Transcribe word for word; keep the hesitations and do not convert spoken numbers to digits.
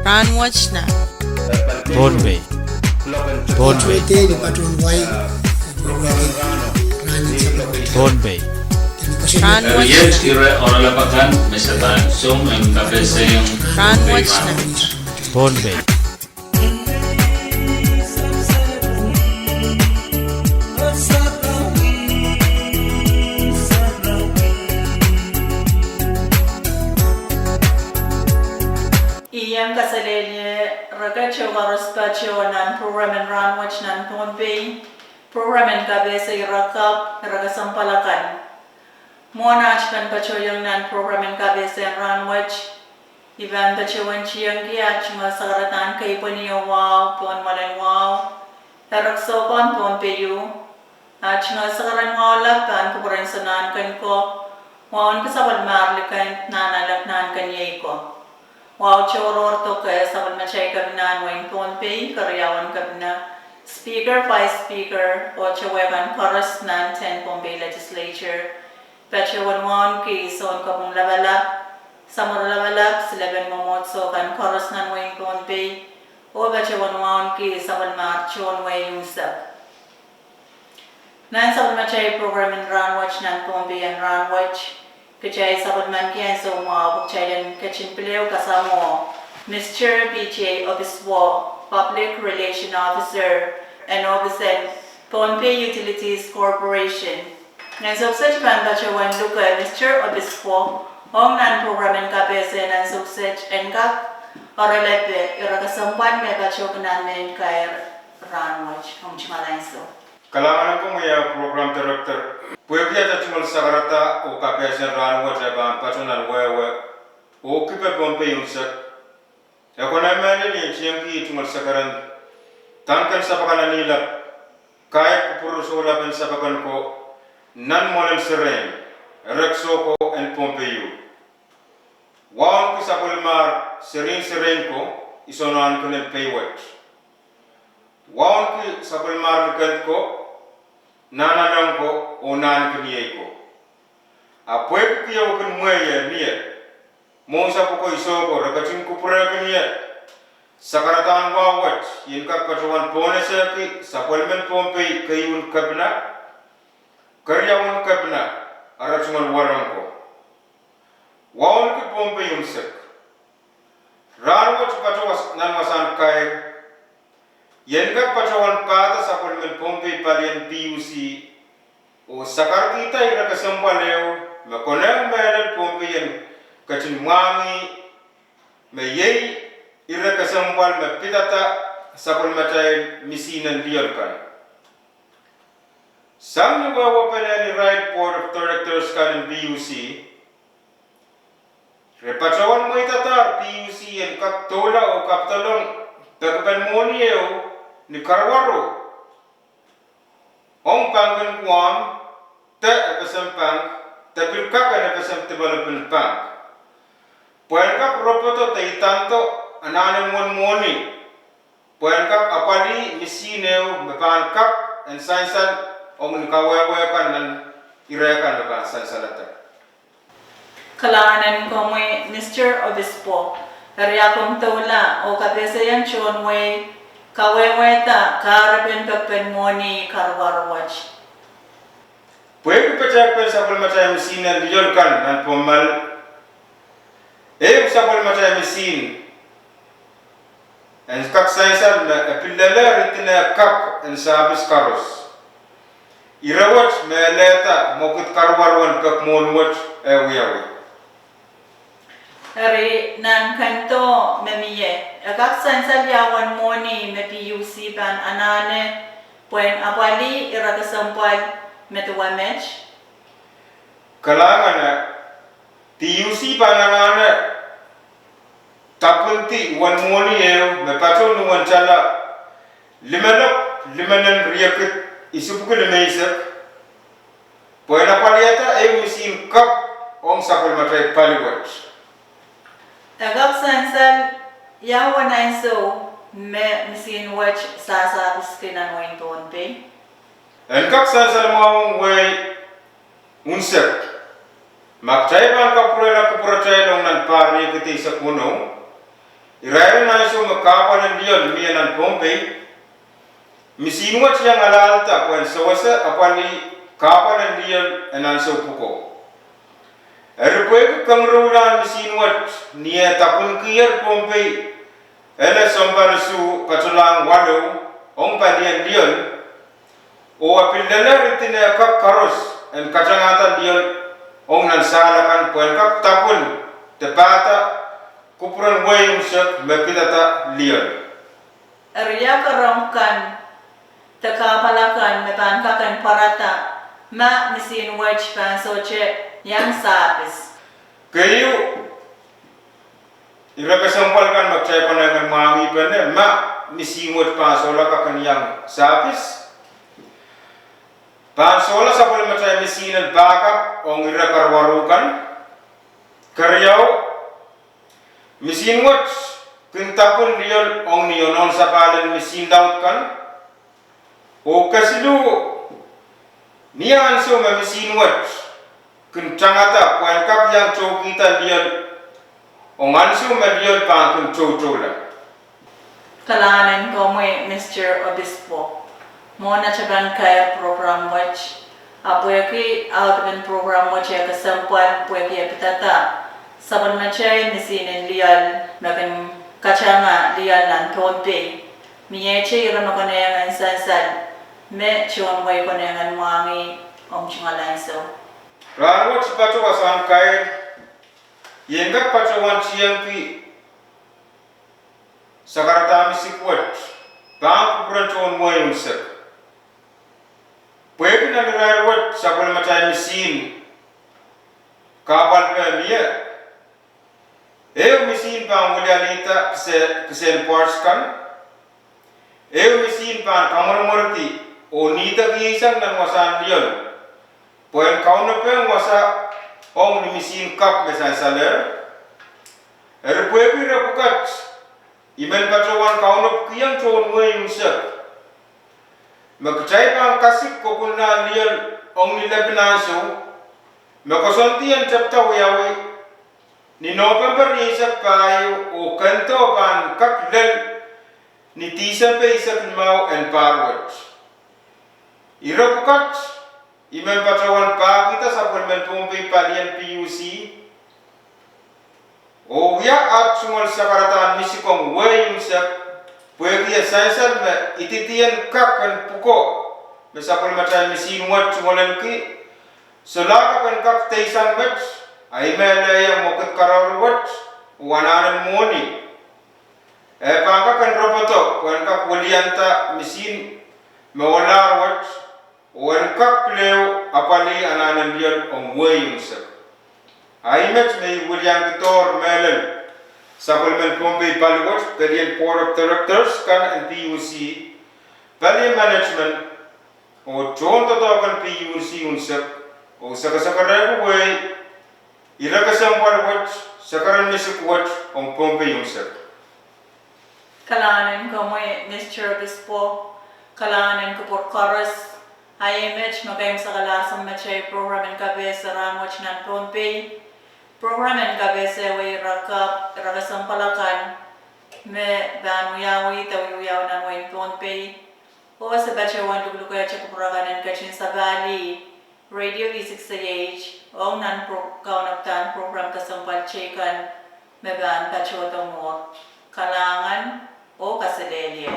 Rahnwet nan Pohnpei. Pohnpei. Pohnpei. Rahnwet nan Pohnpei. Ien kaselehlie reket oh koaros patohwan nan program en Rahnwet nan Pohnpei, program en kapehse ire kapw, ire kesempwal akan. Mwohn aht pahn patohieng nan program en kapehse en rahnwet, I pahn patohwan tiengki aht tungoal sakaradahn keipweni oh wahu pohn mwoalen wahu, Erekiso Pond, Pohnpei. Aht tungoal sakaradahn wahu lap pahn kupwuren Sounkomouro, wahu en sapwellimahr Likend, Nahnalek, Nahnkeniei ko. Wahu tohrohr doke sapwellimatail kepina en wehin Pohnpei, keriaun kepina, Speaker, Vice Speaker, oh towe kan koaros nan tehnpas Pohnpei Legislature, patohwan wauneki Sounkopwung Lapalap, Samworo Lapalap, silepen mwomwohdiso kan koaros nan wehin Pohnpei, oh patohwan wauneki sapwellimahr tohn wehi unsek. Nan sapwellimatail program en Rahnwet nan Pohnpei en rahnwet, kitail sapwellimaniki ansou mwahu pwe kitail en ketin pil ehu kasamwo Mister P J Obispo, Public Relation Officer en ohpis en Pohnpei Utilities Corporation. Nan ansou kiset I pahn patohwan luke Mister Obispo ong nan program en kapehse nan ansou kiset en kak oaralape ire kesempwal me patohwan nan mehn kair rahnwet. Omw tungoal ansou. Kalahngan en komwi, program director. Pwehki atail tungoal sakarada oh kapehse en rahnwet e pahn patohwan wehwe oh kipe Pohnpei unsek, e konehng mehlel I en tiengki tungoal sakaradahn dahken sapwkenen ilap, kair kupwure soulapen sapwkenen ko nan mwoalen serein, Erekiso Pond, Pohnpei. Wauneki sapwellimahr serein serein ko, Isonahnken en Pei wet. Wauneki sapwellimahr Likend ko, Nahnalek ko, oh Nahnkeniei ko. A pwehki kihong kin mwehi e mie, mwohn sapwko iso ko re ketin kupwurehkin ie, sakaradahn wahu wet I en kak patohwan pohnese ki sapwellimen Pohnpei keieun kepina, keriaun kepina, ara tungoal wahnpoaron ko. Wauneki Pohnpei unsek. Rahnwet patohwan nan wasahn kair, I en kak patohwan pahda sapwellimen Pohnpei palien P U C, oh sakarkihda ire kesempwal ehu me konehng mehlel Pohnpei en ketin mwahngih, me iei ire kesempwal me pidada sapwellimatail misihn en lioal kan. Sang ni wehwehpen irail Board of Directors kan en P U C, re patohwan mweidadahr P U C en kak doula oh kapidelong pekpen mwohni ehu ni karwaro ong pangken Guam, de FSM Bank, de pil kak en FSM Development Bank, pwehn kak ropodo de idando anahne mwohn mwohni, pwehn kak apwalih misihn ehu me pahn kak en sansal ong ni kawehwe kan nan ire kan me pahn sansalada. Kalahngan en komwi, Mister Obispo, eri a komw doula oh kapehsehiong tohn wehi kawehwehda kahrepen pekpen mwohni karwaro wet. Pwehki petehkpen sapwellimatail misihn en lioal kan nan Pohnmal, ehu sapwellimatail misihn en kak sansal me e pil lelehr idin eh kak en sahpis koaros. Ire wet me e lehda mwekid karwarowen pek mwohni wet e wiawi. Eri nan kendo me mie, e kak sansal ia uwen mwohni me P U C pahn anahne pwehn apwalih ire kesempwal me duwe met? Kalahngan, P U C pahn anahne dapwindi uwen mwohni ehu me patohwan uwen tala limelap limenen riekid isipwiki limeisek, pwehn apwalihada ehu misihn kak ong sapwellimatail pali wet. E kak sansal ia uwen ansou me misihn wet sahsahpis ki nan wehin Pohnpei? En kak sansal mwahu ong wehi unsek. Ma kitail pahn kapwurehla kupwuratail ong nan pahr riekid eisek weneu, Irair en ansou me kahpwal en lioal mie nan Pohnpei, misihn wet iang alahlda pwehn sewese apwalih kahpwal en lioal en ansou pwuko. Eri pwehki kengeroulahn misihn wet ni eh dapwunkier Pohnpei ele sounpar isuh patohlahng walu ong palien lioal, oh e pil lelehr idin eh kak koaros en katangahda lioal ong nan sahl akan pwehn kak dapwun de pahda kupwuren wehi unsek me pidada lioal. Eri ia karonge kan de kahpwal akan me pahn kak en pwarada ma misihn wet pahn sohte iang sahpis? Keieu, ire kesempwal kan me kitail konehng en mwahngih pene ma misihn wet pahn solahr kak en iang sahpis, pahn solahr sapwellimatail misihn en pahkap ong ire karuwaru kan. Keriau, misihn wet kin dapwun lioal ong ni onohn sapahl en misihn laud kan. Oh kesiluh, ni ansou me misihn wet kin tangada pwehn kak iang toukihda lioal ong ansou me lioal pahn kin toutoula. Kalahngan en komwi, Mister Obispo. Mwohn atail pahn kair prokram wet, a pwehki audepen prokram wet eh kesempwal pwehki e pidada sapwellimatail misihn en lioal me kin katanga lioal nan Pohnpei, miehte ire me konehng en sansal me tohn wehi konehng en mwahngih ong tungoal ansou. Rahnwet I patohwan kair, I en kak patohwan tiengki sakarada misik wet pahn kupwuren tohn wehi unsek. Pwehki nan irair wet sapwellimatail misihn kahpwal peh mie, ehu misihn pahn wilialihda kisehn parts kan, ehu misihn pahn kamweremwerdi oh nihda kihsang nan wasahn lioal pwehn kaunopehng wasa ong ni misihn kapw me sansalehr. Eri pwehki ire pwukat, I men patohwan kaunopkihong tohn wehi unsek me kitail pahn kasik kokunlahn lioal ong ni lepin ansou, me koasoandi en tepda wiawi ni Nopempe rieisek pahieu oh kendo pahn kak lel ni Disempe eisek limau en pahr wet. Ire pwukat, I men patohwan pahkihda sapwellimen Pohnpei palien PUC oh wia at tungoal sakaradahn misik ong wehi unsek, pwehki e sansal me ididien kak en pwuko me sapwellimatail misihn wet tungoalenki, solahr kak en kak deisang met, a I mehleia mwekid karauro wet oh anahn en mwohni e pahn kak en ropodo pwehn kak wilianda misihn me ohlahr wet oh en kak pil ehu apwalih anahn en lioal ong wehi unsek. A I met me I wilianki doar mehlel sapwellimen Pohnpei pali wet, pelien Board of Directors kan en PUC, palien management, oh tohndoadoahk en PUC unsek, oh sekesekerehki wehi, ire kesempwal wet, sekeren misik wet ong Pohnpei unsek. Kalahngan en komwi, Mister Obispo, kalahngan en kupwur koaros. A I met me keimwseklahsang met ei prokram en kapehse rahnwet nan Pohnpei. Prokram en kapehse wehi ire kapw, ire kesempwal akan me pahn wiawi de wiewiawi nan wehin Pohnpei. Oh se patohwan luklukehte kupwur akan en ketin sapahlih Radio V six eight ong nan pro-, kaunopdahn prokram kesempwal teikan me pahn patohdo mwuhr. Kalahngan oh kaselehlie.